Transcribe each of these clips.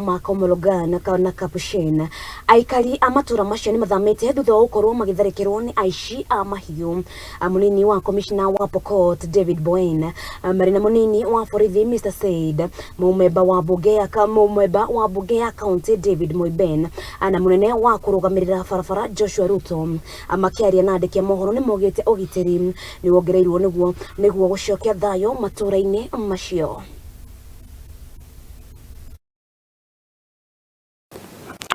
Ma Komologa na Kapushin. Aikari a matura macio nĩ mathamĩte thutha wa gũkorwo magĩtharĩkĩrwo nĩ aici a mahiũ. Mũnini wa commissioner wa Pokot David Boen marĩ na mũnini wa borithi Mr Said, mũmemba wa bunge ya county David Moiben na mũnene wa kũrũgamĩrĩra barabara Joshua Ruto makĩaria na andĩki a mohoro nĩ maugĩte ũgitĩri nĩ wongereirwo nĩguo gũcokia thayũ matũra-inĩ macio.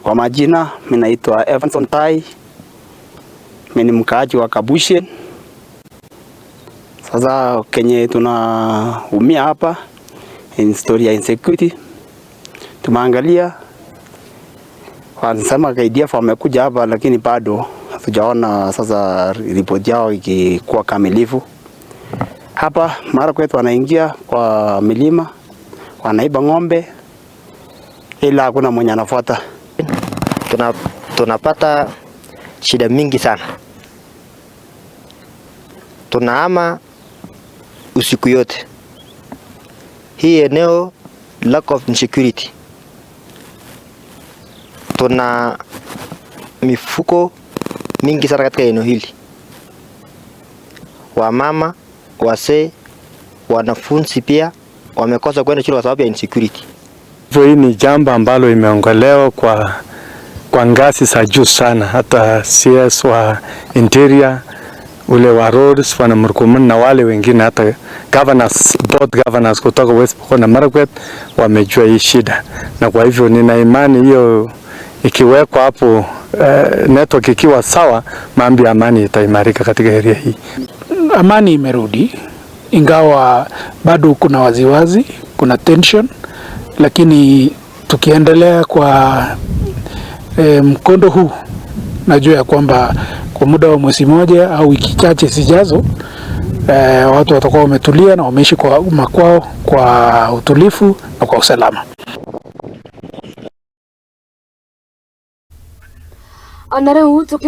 Kwa majina mimi naitwa Evanson Tai, mimi ni mkaaji wa Kabushen. Sasa kenye tunaumia hapa in story ya insecurity, tumeangalia wanasema KDF wamekuja hapa, lakini bado hatujaona sasa ripoti yao ikikuwa kamilifu. Hapa mara kwetu wanaingia kwa milima, wanaiba ng'ombe, ila hakuna mwenye anafuata. Tunapata shida mingi sana, tunahama usiku yote. Hii eneo lack of insecurity, tuna mifuko mingi sana katika eneo hili, wamama, wasee, wanafunzi pia wamekosa kwenda shule kwa sababu ya insecurity. Hivyo hii ni jambo ambalo imeongelewa kwa ngazi za juu sana, hata CS wa Interior, ule wa Roads, Bwana Murkomen na wale wengine, hata governors, both governors kutoka West Pokot na Marakwet wamejua hii shida, na kwa hivyo nina imani hiyo ikiwekwa hapo, network ikiwa sawa, mambo ya amani itaimarika katika area hii. Amani imerudi, ingawa bado kuna waziwazi, kuna tension, lakini tukiendelea kwa mkondo huu, najua ya kwamba kwa muda wa mwezi moja au wiki chache zijazo, watu watakuwa wametulia na wameishi kwa makwao kwa utulivu na kwa usalama. Na rĩu.